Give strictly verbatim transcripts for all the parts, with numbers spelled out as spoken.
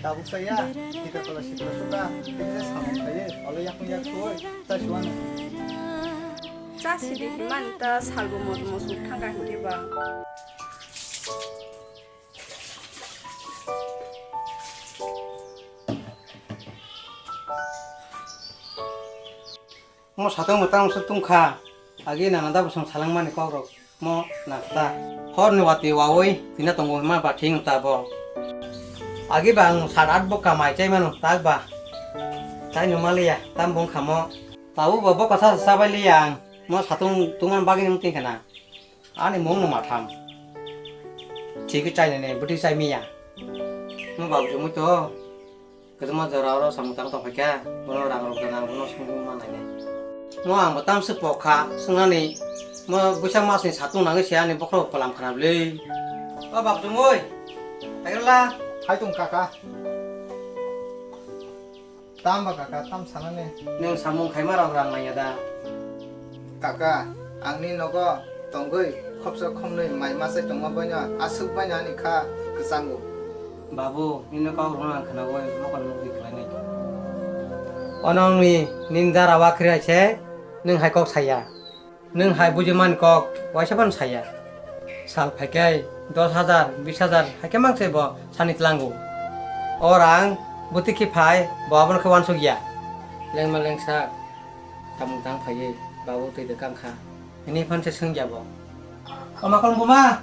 Tabuk saya, kita kalau si suka, kita sama saya, kalau yang punya kue, saya suan. Cha sidi himan ta salbo mos mos thangka hinkhe ba. Mo satung mwtang se tungkha, agi nana da bosong salangmani kokrok mo nakta. Horni wati wawi tina tongo hima ba thing ta bo. Agi ba ang sat at bo kamai chai mano tak ba. Tai no maliya tam bong khamo. Tabu bo bo kasa sabai liya ang. Mo satung tungman bagini mting kana. Ani mung no matham. Thik chai nene bwtwi chai miya. Mo babu jumui to. Kwchangma jora oro samung tang tong phaikha, bono rang rok gana, bono songwi ma nainai. Mo ang bo tamswk pok kha, swngnani mo bwsa masni satung nangwi se ani bokhorok palam khana bwlwi. O bap chumui, taikrwla. Hai tong kaka. Tam ba kaka, tam sanani. Nwng samung khaima rok rang naiya da? Kaka, angni nogo tongwi khopsa khomnwi mai masa tongma baino aswk baino ani kha kwchango. Babu, nini kok rwna ang khwnagwi mokol nukgwi khlainai. Ono wngwi nini dara wakhwrwi hai se nwng hai kok saya. Nwng hai buji mani kok waisa phano saya. Sal phaikhai dos hajar, bis hajar hai khe mang se bo sani tlango. O rang bwtwi khe phai bo abono khe uansuk ya. Lengma lengsa. Tamung tang phaiwi babu twi de kang kha. Hini phan se swngya bo. O ma kolom buma.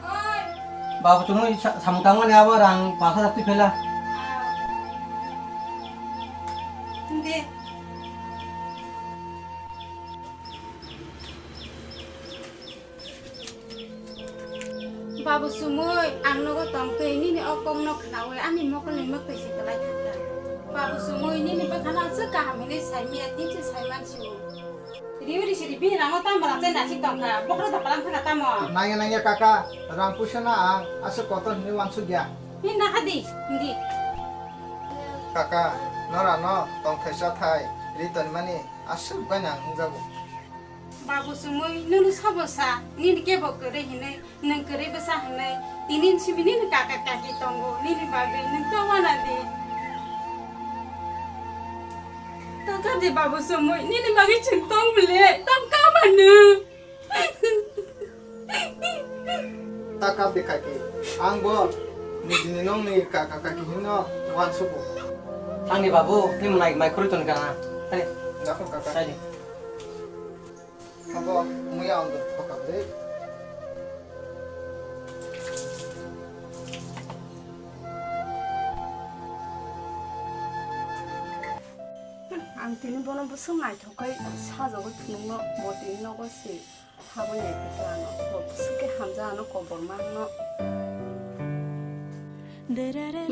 Babu chumui sa-, samung tangmani abo rang pas hajar twi phela. Hindi. Babu sumui, ang nogo tongtwi, nini o kokno khnaui ani mokolni mwktwi se kwlai thangkha. Babu sumui, nini bwkhano aswk kaham hinwi saimanya, tinse saimansiu. Riu risi ri bini nango tamo rang chai nasik tongkha, bokhorok da palam thangkha tamo. Nangya nangya kaka, rang puisa na ang aswk kotor hinwi uansukya. Ni nahadi, hindi. Kaka, norano tongthai chathai ri tonmani aswk bainang wngjago. Babu sumui, nunu sabo sa, nini kebo kwrwi hinwi, nwng kwrwi bwsa hinwi, tini simi nini kaka kaki tongo, nini bagwi nwng to wana di. Tata di babu sumui, nini bagwi chwng tong bwle, tong kama nwng. Ta kap de kaki, ang bo nini nongni kaka kaki hino wansugo. Thangni babu, tini mai, mai khurui ton kana. Tani. Dakho kaka. Tani. Abo muya ang thokap de. Ang tini bono bwswk naithok khai sajagwi phunukno bo tini nogo se haboni epitwano bo bwswk khe hamjakno koborma wngno.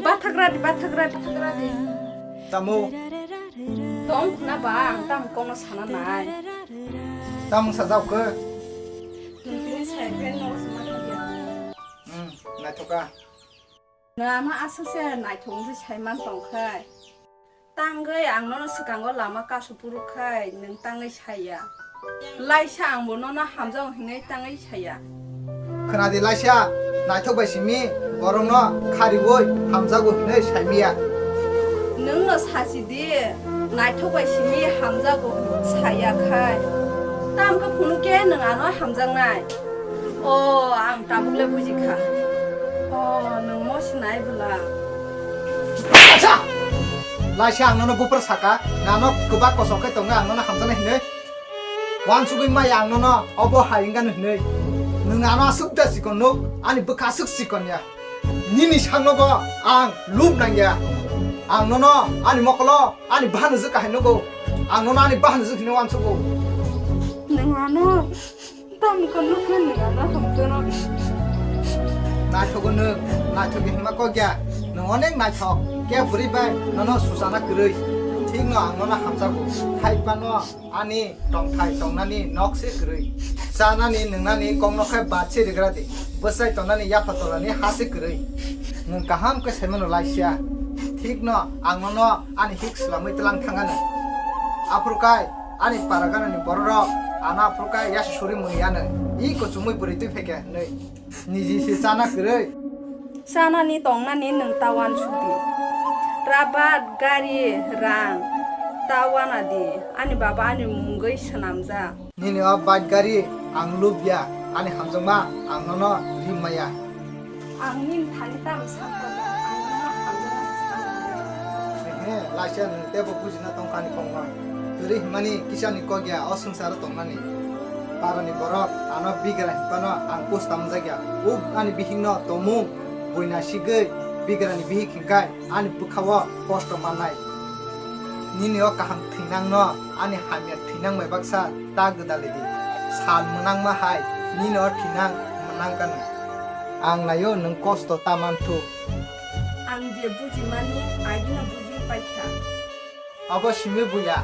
Bathakradi, bathakradi, bathakradi. Tamo? Tong khna ba, ang tamo kokno sana nai. Tamo sajak khe? Nwng tini sai khe nogo se ma thangya. Hmm, naithoka. Nwng ano aswk se naithok wngwi saiman tong khai. Tangwi ang nono swkango lama kasu phuru khai nwng tangwi saiya. Laisa ang bo nono hamjago hinwi tangwi saiya. Khwnadi Laisa, naithok bai simi borokno khariui hamjago hinwi saimiya. Nwngno sasi di, naithok bai simi hamjago saya khai. Tamkhe phunukhe nwng ano hamjaknai. O, ang tabuk le buji kha. O, nwng mo sinai bwla. Acha! Laisa ang nono buphar saka, nano kwbak kosok khe tongo ang nono hamjaknai hinwi. Wansugwi maya ang nono obo hai wngkha hinwi. Nwng ano aswk da chikon nuk, ani bwkha aswk chikon ya. Nini sakno bo ang lub nangya. Ang nono ani mokolo ani bahan rwjak kahai nugo. Ang nono ani bahan rwjak hinwi wansugo. Nwng ano tamo khe nukha nwng ano hamjano. Naithogo nwng, naithogwi hima kokya. Nwng onek naithok, khe bwrwi bai nono suchana kwrwi. Thikno ang nono hamjago. Hai phano ani tongthai tongnani nok se kwrwi. Chanani nwngnani kokno khe bad se rigra di. Bwsai tongnani yapha tolani ha se kwrwi. Nwng kaham khe saimano laisiya. Thikno ang nono ani hik swlamwi tlang thangano. Aphuru kai ani para ganani bororok ano aphuru kai yasi suri muni ano. I kuchumui bwrwi twi phaikha hinwi. Niji se chana kwrwi. Chanani tongnani nwng ta uansuk di. Rabat, gari, rang ta uana di. Ani baba ani mungwi swnamjak. Nini o bike gari ang lubya, ani hamjakma ang nono rimaya. Ang nini thani tamo sakha, ang nono hamjakma sakha. He, laisa nwng teibo bujina tongkha ani kokno. Kwrwi hwnmani kisani kok ya o swngcharo tongnani. Parani borok ano bigra hinphano ang post tamjak ya. Uk ani bihikno tomung buina sigwi bigrani bihik hinkhai ani bwkhao kosto mannai. Nini o kaham thwinangno ani hamya thwinang bai baksa ta gwdalwi di. Sal mwnangma hai nini o thwinang mwnang kano. Ang naio nwng kosto ta manthu. Ang je bujimani agino buji paikha. Abo simi buya.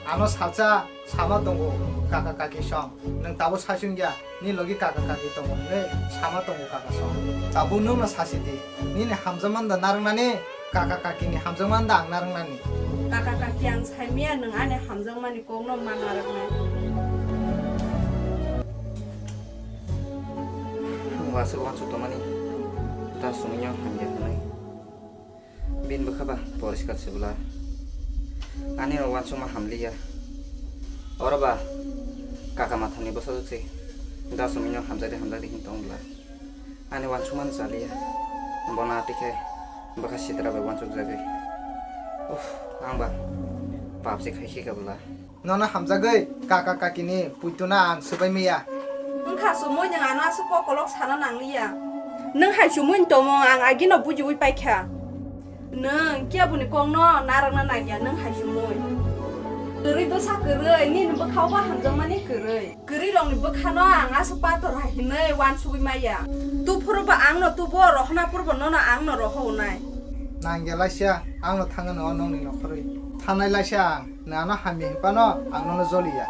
Ano salsa sama tongo kaka kaki song. Nwng tabo saichung ya. Ni logi kaka kaki tongo hinwi sama tongo kaka song. Tabuk nwngno sasi di. Nini hamjakmani da narwknani, kaka kakini hamjakmani da ang narwknani. Kaka kaki ang saimaya nwng ani hamjakmani kokno ma narwknai. Wasuk wansuk tongmani. Da sumino hamya hwnwi. Bini bwkha ba poriskar se bwla. Ani rok uansukma hamliya. Oro ba kaka mathani bwsajwk se. Da sumino hamjakdi hamjakdi hin tong bwla. Ani uansukmani chaliya. Bono atwi khe bwkha sitra bai uansukjagwi. Uff, ang ba pap se khai khe ka bwla. Nono hamjagwi kaka kakini puituna ang swbai maya. Wngkha sumui nwng ano aswk kokolok sana nangliya. Nwng hai sumui tongmung ang agino bujiui paikha. Nwng keboni kokno narwkna nangya nwng hai sumui. Kwrwi bwsa kwrwi, nini bwkhao bo hamjakmani kwrwi. Kwrwi rokni bwkhano ang aswk pator hai hinwi uansugui maya. Tuphuru bo angno tubo, rohna phuru bo nono angno rohonai. Nangya laisa, angno thangano nongni nokhorwi. Thanai laisa ang. Nwng ano hamya hinphano ang nono joliya.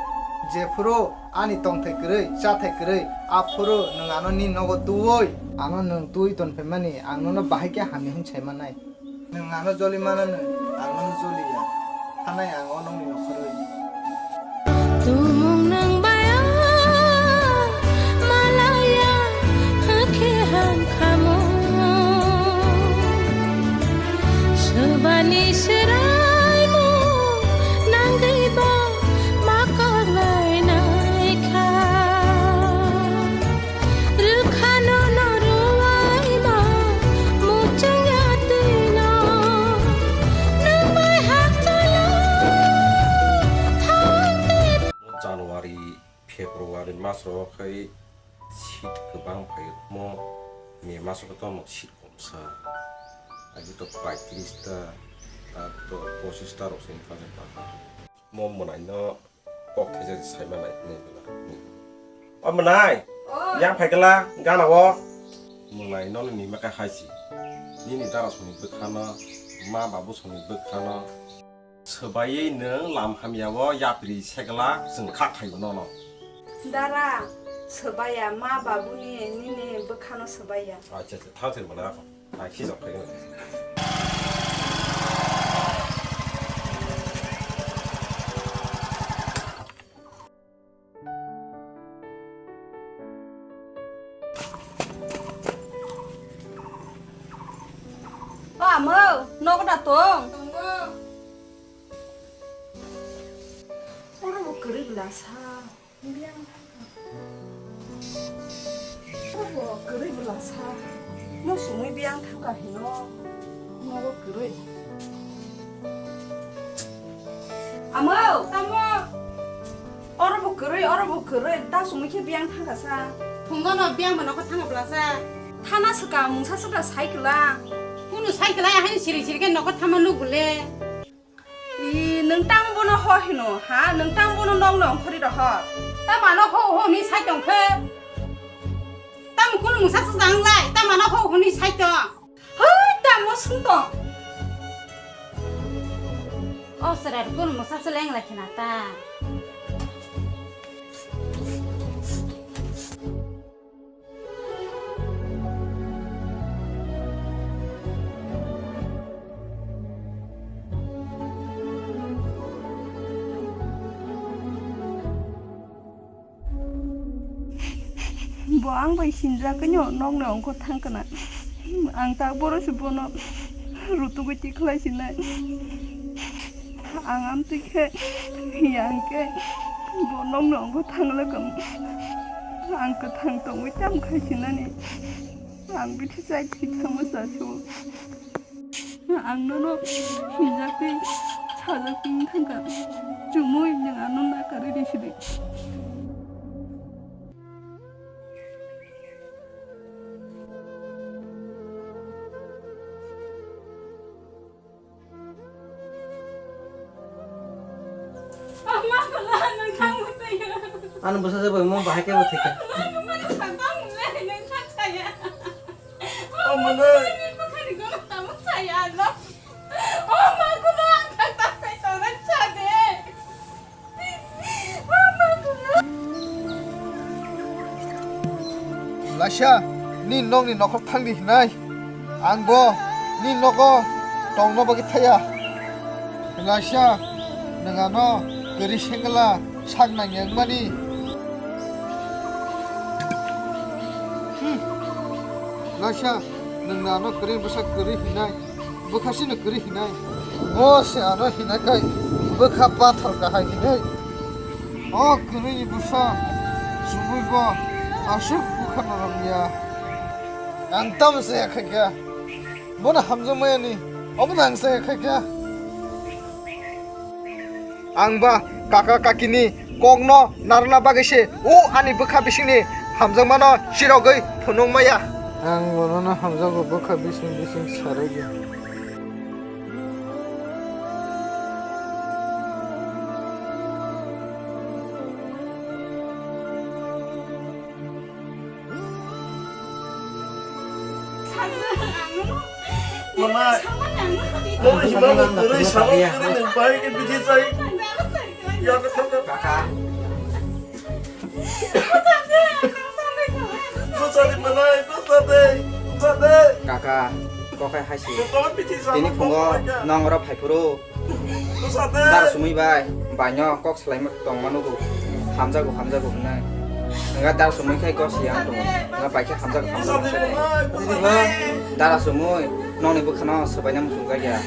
Jephuru ani tongthai kwrwi, chathai kwrwi, aphuru nwng ano nini nogo twiwi ano nwng twiwi tonphaimani ang nono bahai khe hamya hin sai mannai. Nwng ano joli mananw, ang nono joliya. Thanai ang o nongni nokhorwi. Tumung nang baya malaya hakhe hamkhamo. Swbani swraimu nangwi ba makorlai naikha. Rwkhano no rwai ma muchungya twino nwng bai hakchalo thangni. January, February mas rok khai seat kwbang phai rwkmo, May mas rok to seat komsa. Agi to paitris ta, ta to pochis ta rok se wngkha. Mo mwnai no kok thaisa se sai manai hinwi bwla. O mwnai, yang phai kala gana o. Mwnai no ni ma khe hai si. Nini dara songni bwkha no, ma babu songni bwkha no. Swbaiwi nwng lam hamya o yapri se kala chwng kha khaio nono. Dara, swbaiya ma babu ni nini bwkha no swbaiya. Acha, acha, thang thang bwla. Ai, si jok khai. O amo, nogo da tong? Tongo. Oro bo kwrwi bwla sa. Biyang thangkha. Oro bo kwrwi bwla sa. Mo sumui biyang thangkha hino. Nogo kwrwi. Amo! Tamo! Oro bo kwrwi, oro bo kwrwi. Ta sumui khe biyang thangkha sa. Phungo no biyang bo nokho thangkha bwla sa. Thana swkang mungsa swkang cycle a. Kunu cycle a, haini siri siri khe nokho thama nugule. I, nwng tang bono ho hino, ha? Nwng tang bono nokni ongkhorwi rohor? Tamo ano ho ho hwnwi sai tong khe? Tamo kunu mungsa swkang lai, tamo ano ho ho hwnwi sai tong? Hoi, tamo swng tong? O chwrai kunu mungsa swleng lai khna ta? Bo ang bai sinjak khe no nokni ongkho thang kana. Ang tak boro se bono rutugwi tikhlai sinai. Ang amtwi khe yang khe bo nokni ongkho thang lakam. Ang kwthang tongwi tam khai sinani. Ang bithi chai thwi thangma chasio. Ang nono hinjakwi sajakwi wngkha, chumui nwng ano nakarwi rw sidi. Ano bwsa se bai mo bahai khe bo thika. Laisa, ni nokni nokhor thangdi hinai. Ang bo ni nogo tongna bagwi thaya. Laisa, nwng ano kwrwi sengla sak nangya wngmani. Hmm. Laisa, nwng ano kwrwi bwsa kwrwi hinai. Bwkha sino kwrwi hinai. Bo se ano hinai khai bwkha pathor kahai hinai. O kwrwini bwsa chumui bo aswk bwkha norok ya. Ang tamo se khaikha. Bono hamjakmaya ni. Obo nang se khaikha. Ang ba kaka kakini kokno narwkna bagwi se o ani bwkha bisingni hamjakmano chirogwi phunuk maya. Ang bonono hamjago bwkha bising bising sarogwi. Mama, mo hima mo kwrwi sama kwrwi nwng bai khe bithi chai. Ya khe thangkha. Kaka. Bwsa di manai, bwsa di, bwsa di. Kaka, kokai haisi. Tini phungo nong oro phaiphuru. Dar sumui bai, baino kok salaima tongma nugo. Hamjago, hamjago hwnwi. Nwngkha dar sumui khai kok siyang tongo. Nwngkha bai khe hamjago, hamjago hwnwi. Dar sumui, nokni bwkhano swbaina muchungjak ya.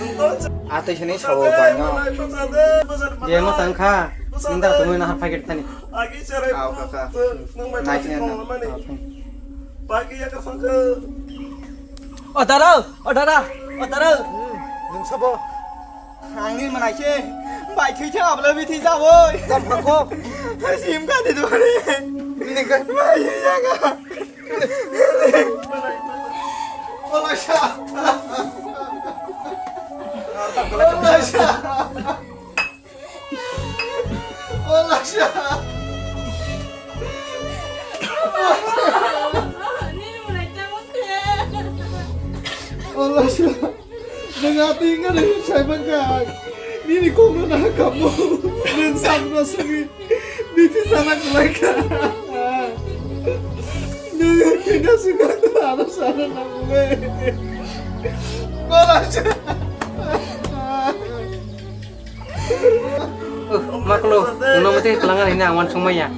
A twi sini sawo baino. Jemo tangkha, nini dar sumui nahar packet thani. Aw, kaka. Nai sini ano. O dara, o dara, o dara. Nwng sabo. Angni manai se, bai thwi se abla bithi jaboi. Tam phako. Sim ka de dore. Nini ka. Bai ya ka. Olasha. Olasha. Olasha. Olasha. Nang ati nga nang sai bangka. Nini kong na kamo. Nang sam na sagi. Bithi sana kulai ka. Nang tina suka tu ana sana na mule. Olasha. Uh, maklo, uno mate kelangan ini awan sungmaya.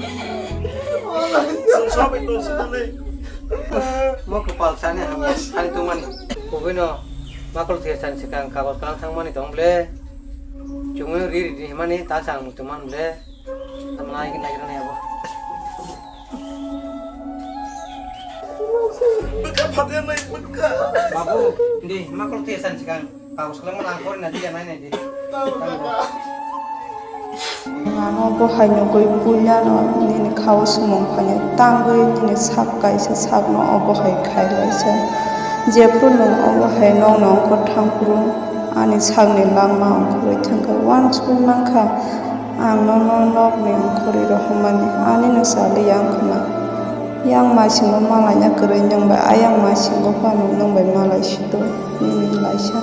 Mo kepal sana, hari tuman. Kubino, maklo tiga sana sekarang kagos kelang sang mani tong ble. Cuma ri ri mani ta sang mutuman ble. Tamna ini lagi na ya bo. Babu, di maklo tiga sana sekarang. Kagos kwlwngma nang porina diya nai nai di. Ang obo hai nugwi puilano nini khao sumung phani tangwi nini sak kaisa sakno obo hai khai laisa. Jephru nwng obo hai nokni ongkhor thang phuru ani sakni langma ongkhorwi thangkha. Uansukwi mankha ang nono nokni ongkhorwi rohormani, anino chaliya wngkhwma. Yang maisingo malaina kwrwi nwng bai, ayang maisingo phano nwng bai malai sitwi nini laisa.